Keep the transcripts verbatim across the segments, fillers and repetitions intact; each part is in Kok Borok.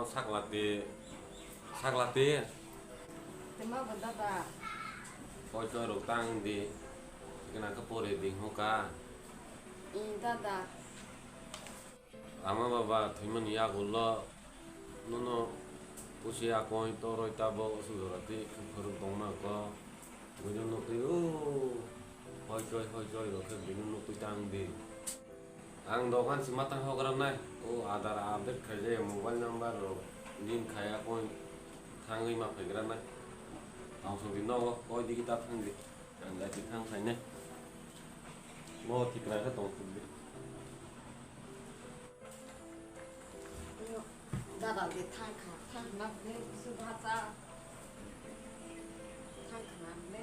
Saklati, saklati. Temo bo dada. Koi koi rok tang di. Kena ke pore di hoka. I dada. Ama baba thwimani yagulo nono pusi akoi toroi tabo usuk jora twi khwrwng tongma ko. Buino nukwi o hoi choi hoi choi rok khe buino nukwi tang di. Ang dogan se matang hogra nai. O Aadhaar update khaijak mobile number rok link khai akoi thangwi ma phaigra nai. Tong song di nogo koi digi ta thang di. Ang jati thang khainai. Mo thikra khe tong song di. Dada de thang kha, thang na bne su bha cha. Thang kha na bne.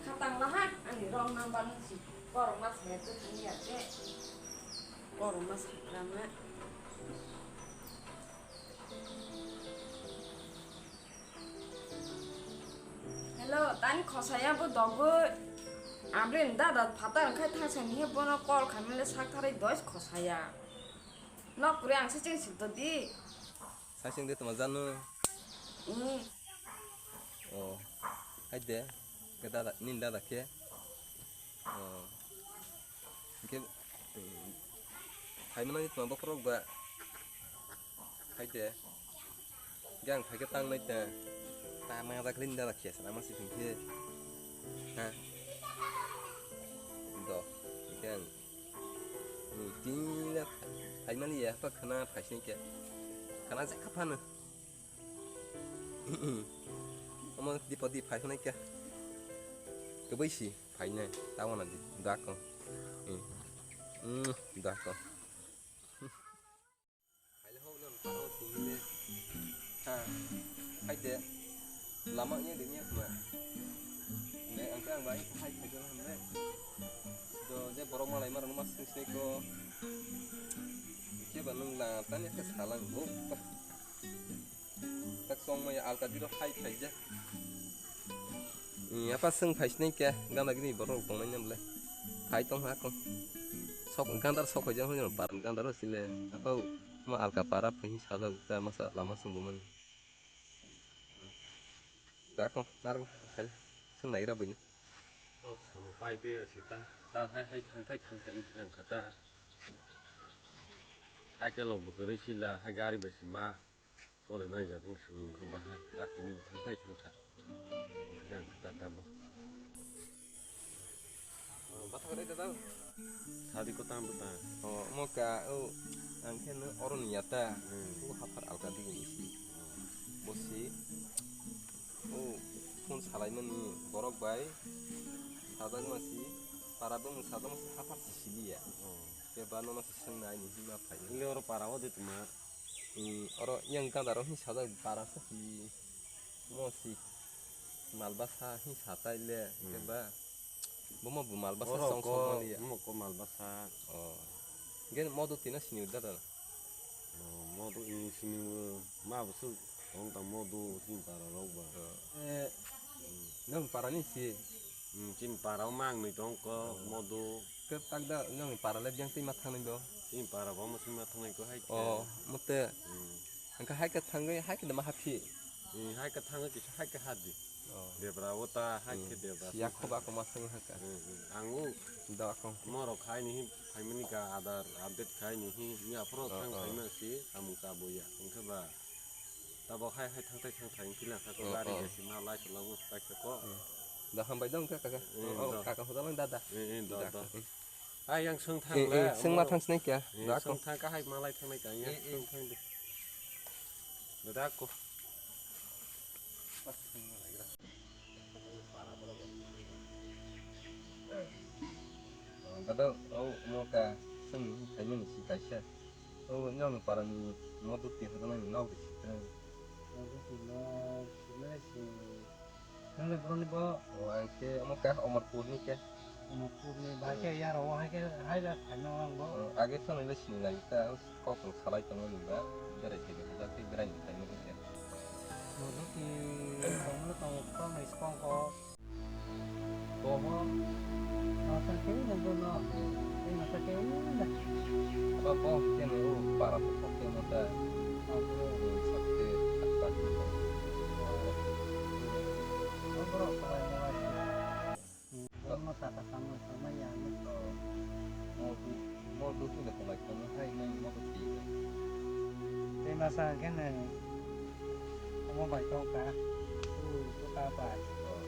Khatang la ha, ani wrong number nung si. Korokma saya tu thang ya te. Korokma sakra ma. Hello, tani khosaya bo dogwi. Abrin dada phatar khai thangsa ni he bono call khamile sak tharai dois khosaya. Nok kuri ang se cheng sik do di. Sai cheng de tuma janu. Hmm. Oh. Hai de. Ke dada, nin dada ke. Oh. Ke. Hai mana ni tuma bokrok ba. Hai de. Gang phai ke tang nai ta. Ta ma da khlin da khia sana ma si thung khe. Ha. Do. Gang. Ni tin la phai mani ya pa khana phai sini kya. Khana ja ka phana. Omo di pa di phai sini kya. Kebai si phai nai ta wana di da ko. Hmm. Hmm, da ko. Haile hok nang parao tini le. Ha, hai de. Lama nya de nya kuma. Ne, ang khe ang bai hai khai jang ham le. Do je borok malai ma rang ma sing sing ko. Ke ba nung la tani ke salang go. Tak song ma ya alka diro hai khai ja. Apa seng phai sinai kya ganda gini borok tongnai nam le. Phai tong ha ko. Sok gandar sok phai jang hoi paran gandar sile. Apa ma alka para phai sajak ta masa lama sung buman. Da ko nar hai seng nai ra bini. Pai be sita ta hai hai thang thai thang thai thang kata. Hai ke lo bukuri sila hai gari be sima. Tole nai jak wng sung wng khe bahai, dakti ni thang thai thang kha. Yang kata tabo. Bathang rai dadang. Sadi ko tam bata. Oh, mo ka, oh, ang khe no oro ni yata. Hmm. O hapar alka digi ni si. Bo si. Oh, phone salai mani borok bai. Sajak ma si. Para bwmung sajak ma si hapar si sili ya. Oh. Khe ba no ma si seng nai ni hima phai. Ile oro para o de tuma. Hmm, oro yang ganda ro hin sajak bara sa hi mo si mal basa hin satai le Hmm. Khe ba bo mo bu mal basa Oro song ko, song mali ya. Mo ko mal basa. Oh. Gen modo tina sini dada. Oh, modo ini sini ma bu su tong ta modo sin para rok ba. Oh. Eh, Hmm. Nang para ni si. Hmm, chin para o mang ni tong ko Oh. Modo. Khe tak da nang para le biang twi ma thangnai do. Chin para bo mo sin ma thangnai ko hai. Oh, mote. Hmm. Hangkha hai khe thangwi, hai khe ma haphi. Hmm, hai khe thangwi kisa hai khe hadi. Oh. Debra o ta hai khe Hmm. Debra Siya song khoba thang. Ko ma sung hangkha. Hmm, hmm. Ang u Da ko. Morok khai ni hi phaimani ka Aadhaar update khai ni hi ni aphro Oh, thang oh. Phaima si samung cha boya. Hingkhe ba tabo hai hai thang thai thang thai wngkhe lang sako Oh, gari oh. Bai si ma lai se lango tai sako. Hmm. Da hambai dong kaka. Hmm, Oh, oh, da. Kaka hoda lang dada. Hmm, hmm, da, Da da. ko. Hmm. Hai yang sung thang Eh, le, eh, sung ma mo. Thang sinai kya? Eh, Da ko. Sung thang ka hai malai thangnai ka ya. Eh, eh. Sung thang de. Da ko. Kada au mo ka sung thai mani si kaisa. Au nyang para ni mo duk ti hada nang nau de si. Mo duk ti no, si no si. Nang le bro ni bo. O ang ke mo ka Omorpur ni ke. Omorpur ni ba ke ya ro hai ke hai la thai no ang bo. O age thang le sini lai ta kok salai tong ni ba. Berai thai ke da ke berai ni thai ni ke. Mo duk ti tong no tong tong ni skong ko. Bobo. Masa kiri nang bono. Ini masa kiri nang. Apa boh kene u para tu kok kene ta. Borok kwbangma bai. Borokno saka samung tangmani ang. Motu, motu sile kwlai tongma hai nai motu twi. Tei masa hwnkhe nai omo bai tongkha. Ui, bwkha bai. Oh.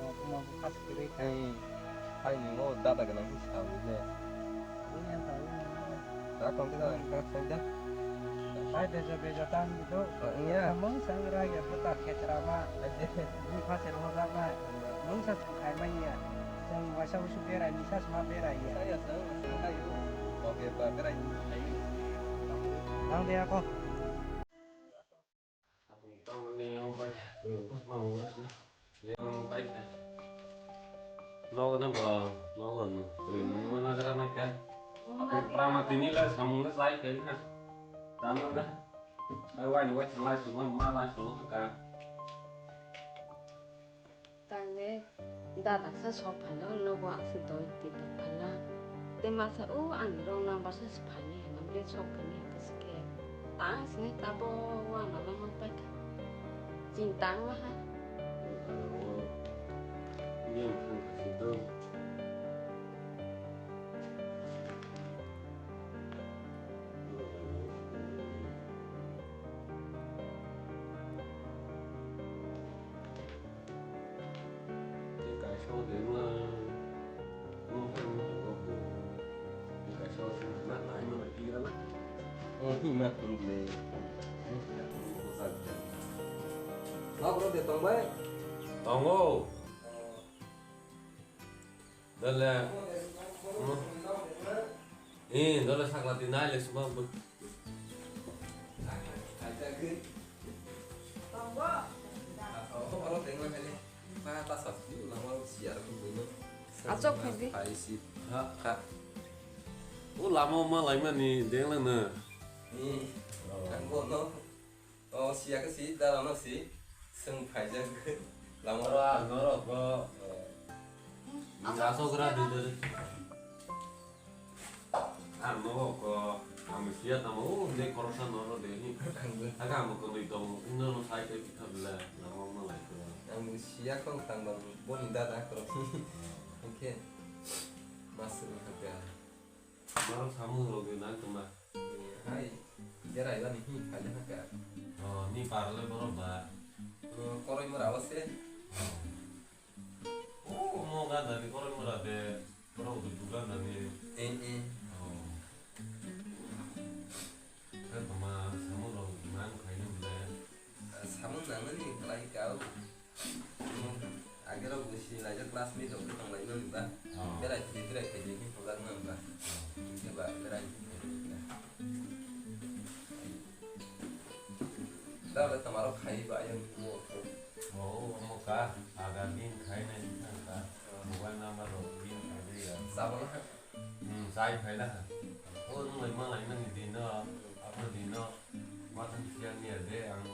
Oh, omo bwkha se kwrwi kha. Hai, hai ni mo dada gana hi sa ui ne. Ui ne ta ui ne. Da tong khe da, ka sai da. Hai bejo bejo tang gitu. Oh, iya. Mung sang ra ya puta khetra ma. Ni pha se ro da ma. Mung sa khai ma ya. Sang wa sa usu berai ni sa ma berai ya. Saya sang, sang hai. Oke, ba berai. Nang de ako. Nogo no bo, nogo no. Nogo no gara na ka. Prama tini la samung la sai ka na. Tama na. Ai wai wai lai su ma lai su ka. Tangde dada sa sok phaila, nogo ang se doi tito phaila. Te masa o ang rong number sa se phani hwnba ble sok phani hwnba se khe. Tang sini tabo wa ma ma ma paikha. Ching tang ma ha. Yang thang kasi to. Tongo. Dole. Eh, dole sakla di nai le suma bu. Aro tengma kali. Ma ta sa si lama siar ku bu. Achok khaidi. Hai si. Ha, ha. O lama ma lai mani dengla na. Eh. Kan ko no. O siya khe si, dara no si, swng phaijak lama. Ora, norok bo. Ang asok gra di dori. Ang no ko, ang siya tamo, o de koroksa norok de ni. Ang bo. Aga ang bo kwnwi tong, no no sai ke kita bela, lama ma lai ko. Ang bo siya kong tang bang, bo ni dada korok. Oke. Mas ru kha. Borok samung rok ni nang tongma. Hai, berai bani hi khaina haka. Oh, ni parle borok ba. Oh, koroi mora abo se. Oh, mo ga dani koroi mora de. Borok du dugan dani. Eh, eh. Oh. Kan tongma samung rok nang khaina bole. Samung nangnani khlai kau. Agero bo si laijak classmate rok tong lai nang ba. Oh. Berai thidi, berai thidi hin thok jak nang ba. Oh. Hingke ba berai thidi thok jak. Dale tamaro khai ba ayang mo. Oh, omo ka, aga din khai nai thang ka. Oh. Mobile number rok din khai de ya. Sabala. Hmm, sai phai la. Oh, nung lai ma lai nang din no, apa din no. Ma thang siang ni ade ang.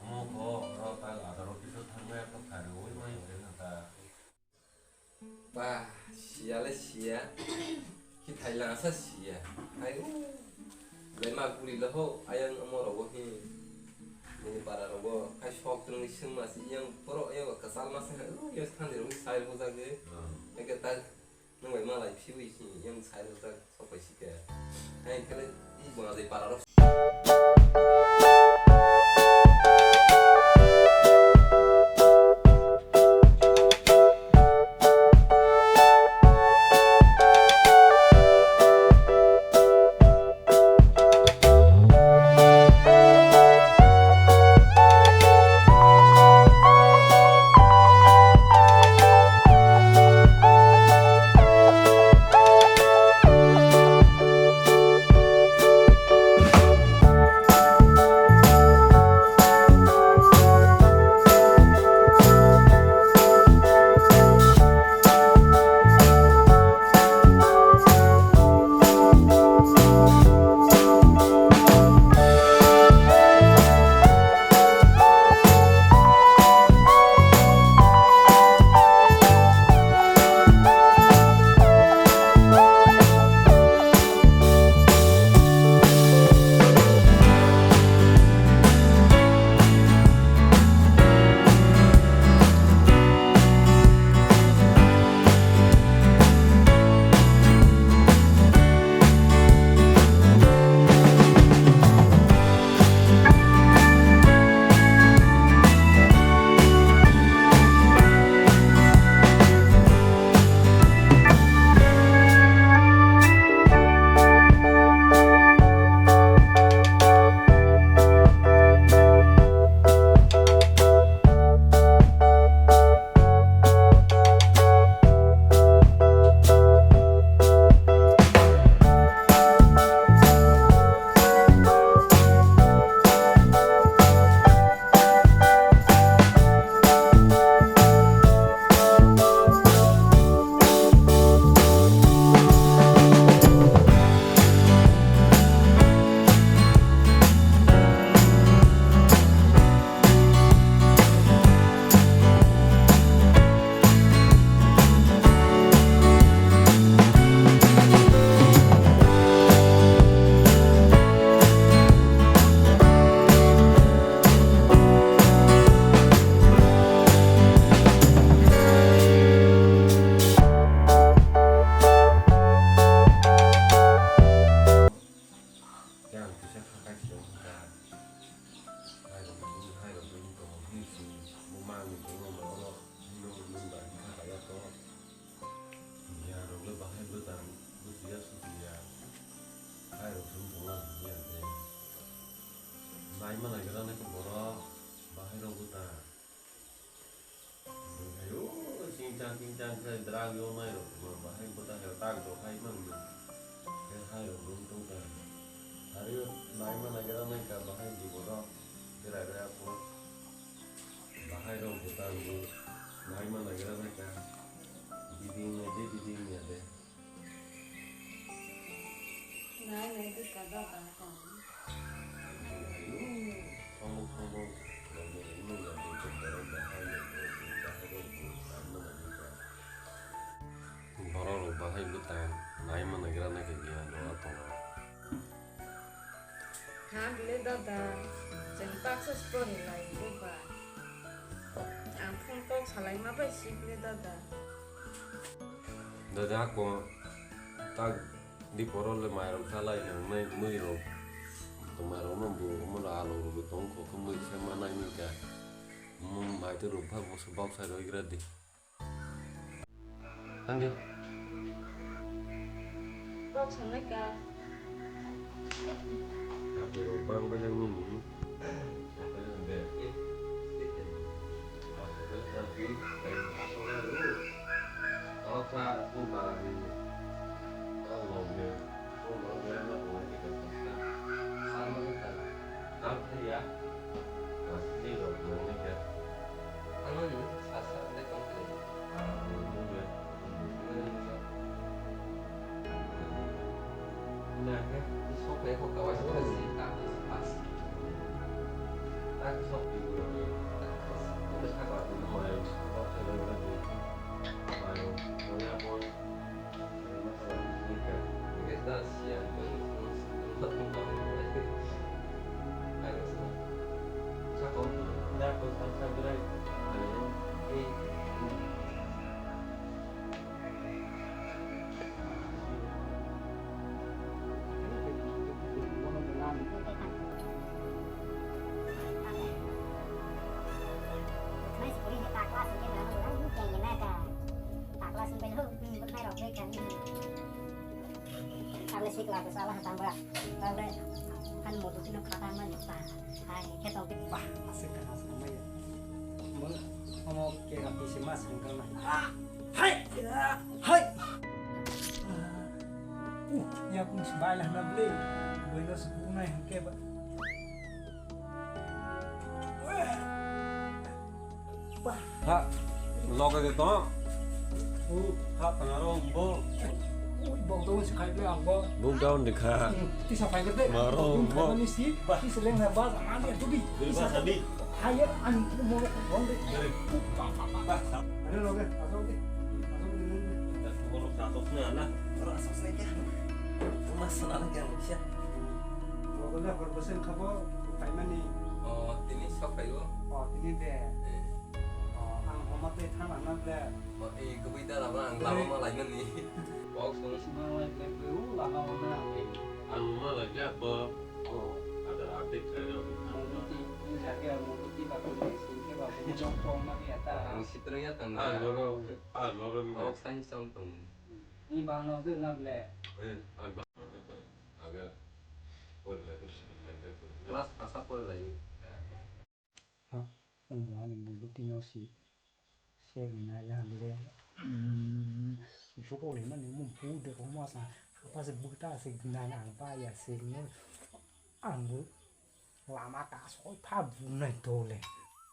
Omo kho oro ta adaro kisa thangmaya kho thari oi mai se na ta. Ba, siya le siya. Ki thai lang sa siya. Hai u. Lai ma guri lo ho, ayang omo rogo hi. Nini para rogo, hai sok tung sung ma si yang poro yang kasal ma se, u, yang thang di rogo sai rogo jage. Hmm. Eke ta Nwng bai malai phiwi si yang sai rwjak sok pai si khe. Hai khe le i bona de para rok. Ai mana gira nai ko borok bahai rok buta. Hayo, singchang singchang khe drug yo nai rok ma bahai buta khe tak do hai man. Khe hai rok rung tong kha. Hayo nai mana gira nai ka bahai di borok. Khe rai rai apo. Bahai rok buta rok nai mana gira nai ka. Biding nai de, biding nai de. Nai nai bwkha doda tong. Borok rok bahai bwtang nai managra nai khe biya doda tongo. Ha bile doda, chwng baksa se pori lai bwkha. Ang phone kok salai ma bai si bile doda. Doda ko tak Di poro le mairok salai nang nai mui rok. Mairok no bo mo alu rok tong kho khe mui se manai mui ka. Mo mai te rok bhag bo se bok sai roi gra di. Thang di. Bok sanai ka. Ape rok bang bang nang nung. Tablet sikla bwsa la hatang bra. Tablet han modu tino khata mani pa. Hai khe tong. Bah, aswk kana aswk maya. Mo omo kera pisi mas hangkal na. Hai! Hai! Uh, ya kung sbai la na ble. Bueno, sukunai hangke ba. Bah. Ha, loge de to. Uh, ha, tangaro bo. Ui, bok dong si khai ble ang bo. Buk down de kha. Hmm, tisa khai de. Maro bo. Ni si, tisa leng na ba, ani tu bi. Bili ba sadi. Hai ya, ani tu mo bong de. Bili. Bah, bah, bah. Bah, sa- Ada loge, asok de. Asok de, asok de. Oro katok na na. Oro asok sai ke. Mas sana lagi ang siya. Loge na hor besen khabo, paimani. Oh, tini sok kayo. Oh, tini de. Eh. Oh, ang homa tei thang lang na ble. Oh, eh, kubui da lama, ang lama ma lai mani. Bok song sima lai ble, ble, u lama ma na. Ang ma lai ja bo. Oh, ada artik kaya. Mungkin, ini jaga mungkin ba ko sing ke ba ko jong tong ma ya ta. Ang sitreng ya tang. Ah, loro, ah, loro. Oh, sai song tong. Ini bang no de na ble. Eh, ah, ba. Aga. Class asa por lai. Ha, wngmani bwlwk tino si se rwna ya le, mm, jukok rimani omo bwdek omo sa hapha se bwta se nana ang ba ya se ang bo lama ta soi pha bunai dole.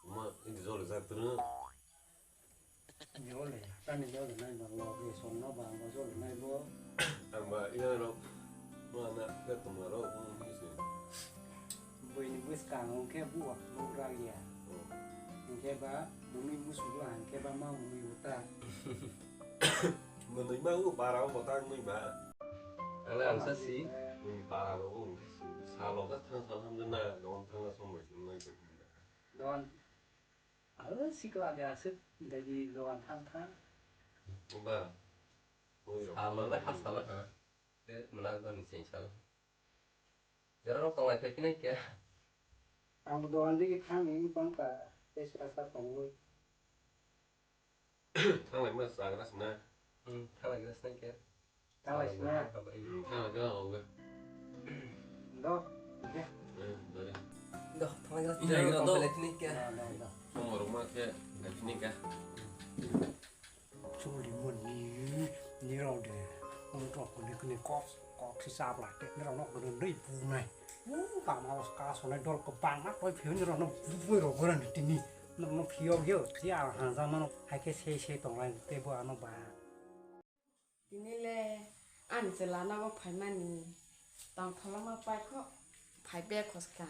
Ma, ini jol jak tunu. Jole, tani jole nai ba, loge songno ba, ang ba jole nai bo. Ang ba ina rok, mana ke tumaro, hmm, isi. Buini bwskang hwnkhe buwa, bugra ya. Oh. Hwnkhe ba, bumi musugo hwnkhe ba ma mui uta. Mwnwi ma u para o botang nwi ba. Ale ang sa si. Nwi para o, salo ka thang sal hamjana, don thang song bai nai. Don. Aro sikla de aswk, dagi dogan thang thang. Ba. Oi, salo le ha salo. De mwnang don ni sing salo. Jara rok tonglai phai phinai khe. Ang dogan digi thang ni bang ka, tei sika sa tongwi. Thanglai ma chagra sna. Hmm, thanglai gra sna khe. Thanglai sna. Hmm, thanglai gra oga. Do, de. Hmm, do de. Do, Nai gra do. Nai gra do. Komorok ma khe nai phini kha. Choli mani, nirok de, ang tok kuni kuni kok, kok si chap lai te, nirok no kuni dei bu nai. U, tama os ka so nai dol ko bang ma, toi phiyok nirok no bu bu rok gora ni tini. Nirok no phiyok yo, si a hanja mano, hai khe sei sei tong lai te bo ano ba. Tini le ani chwla nogo phaimani tongthola ma pai kho, phai be khos kha.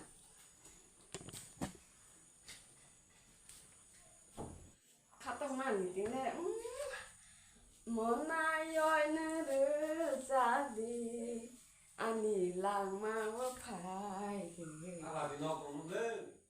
Khatok mani tine, mm, mona yoi nuru jadi ani langma o phai. Ala di nok rung le.